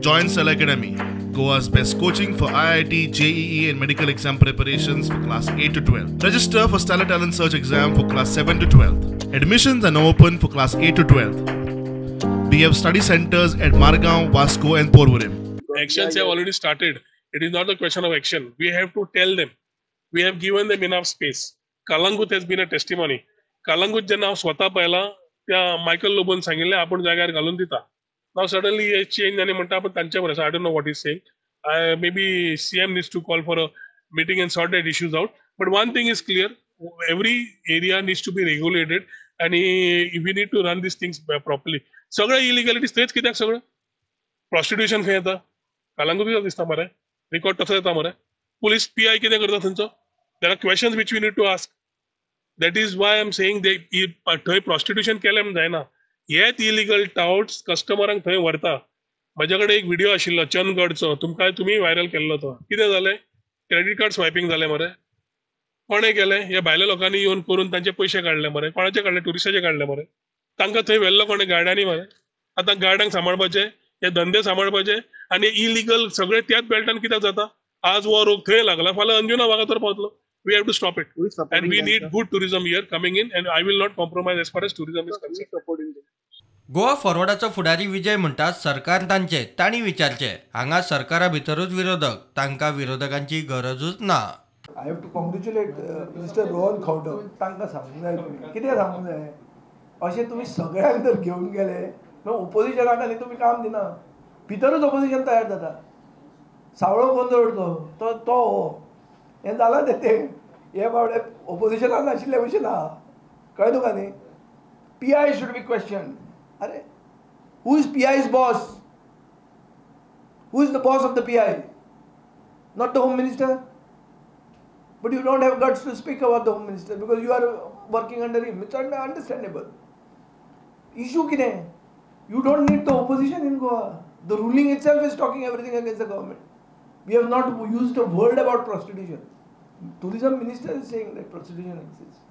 Join Stellar Academy, Goa's best coaching for IIT, JEE and medical exam preparations for class 8 to 12. Register for Stellar Talent Search exam for class 7 to 12. Admissions are now open for class 8 to 12. We have study centers at Margao, Vasco and Porvorim. Actions have already started. It is not a question of action. We have to tell them. We have given them enough space. Calangute has been a testimony. Calangute जेन्ना हांव स्वता पळयलां, त्या Michael लोबोन सांगिल्लें आपूण जाग्यार घालून दिता. Now suddenly he change आनी म्हणटा आपूण तांचे बरोबर. I don't know what is saying. Maybe CM needs to call for a meeting and sort that issues out. But one thing is clear, every area needs to be regulated आनी we need to run these things properly. सगळे इलिगलिटीज थंयच कित्याक? सगळें prostitution खंय येता? कलंगूट दिसता मरे, record तसो येता मरे. पुलीस पी I कितें करता थंयचो? There are questions which we need to ask. That is why I am saying they थंय प्रॉस्टिट्युशन केलें म्हूण जायना. हेच इलिगल टावट्स कस्टमरांक थंय व्हरता. म्हज्या कडेन एक व्हिडिओ आशिल्लो चंदगडचो, तुमकां तुमी व्हायरल केल्लो तो. कितें जालें? क्रेडीट कार्ड स्वायपींग जालें मरे. कोणें केलें? ह्या भायल्या लोकांनी येवन करून तांचे पयशे काडले मरे. कोणाचे काडले? ट्युरिस्टाचे काडले मरे. तांकां थंय व्हेल्लो कोणें? गार्डांनी मरे. आतां गार्डांक सांबाळपाचे, हे धंदे सांबाळपाचे आनी इलिगल सगळे त्याच बेल्टान कित्याक जाता? आज हो रोग थंय लागला, फाल्यां अंजुना वागातोर पावतलो. We have to stop it. And we need good tourism here coming in, and I will not compromise as far as tourism is concerned. Goa फॉरवर्डाचो फुडारी विजय म्हणटा सरकार तांचे, तांणी विचारचे. हांगा सरकारा भितरूच विरोधक, तांकां विरोधकांची गरजूच ना. I have to congratulate Mister Rohan Khaunte. तांकां सांगूंक जाय, तुमी कितें सांगूंक जाय? अशें तुमी सगळ्यांक जर घेवन गेले ओपोजिशनाक न्ही तुमी काम दिना, भितरूच ओपोजिशन तयार जाता. सावळो गोंदळ तो तो हो हें जालां तें. हे बावडे ओपोजिशनाक नाशिल्ले भशेन आहा, कळ्ळें तुका न्ही? PI should be question. अरे who is PI's boss? Who is the boss of the PI? Not the home minister? But you don't have guts to speak about the home minister because you are working under him. It's understandable. Issue कितें? You don't need the opposition in Goa. The ruling itself is talking everything against the government. We have not used a word about prostitution. Tourism minister is saying that prostitution exists.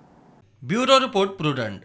Bureau report, Prudent.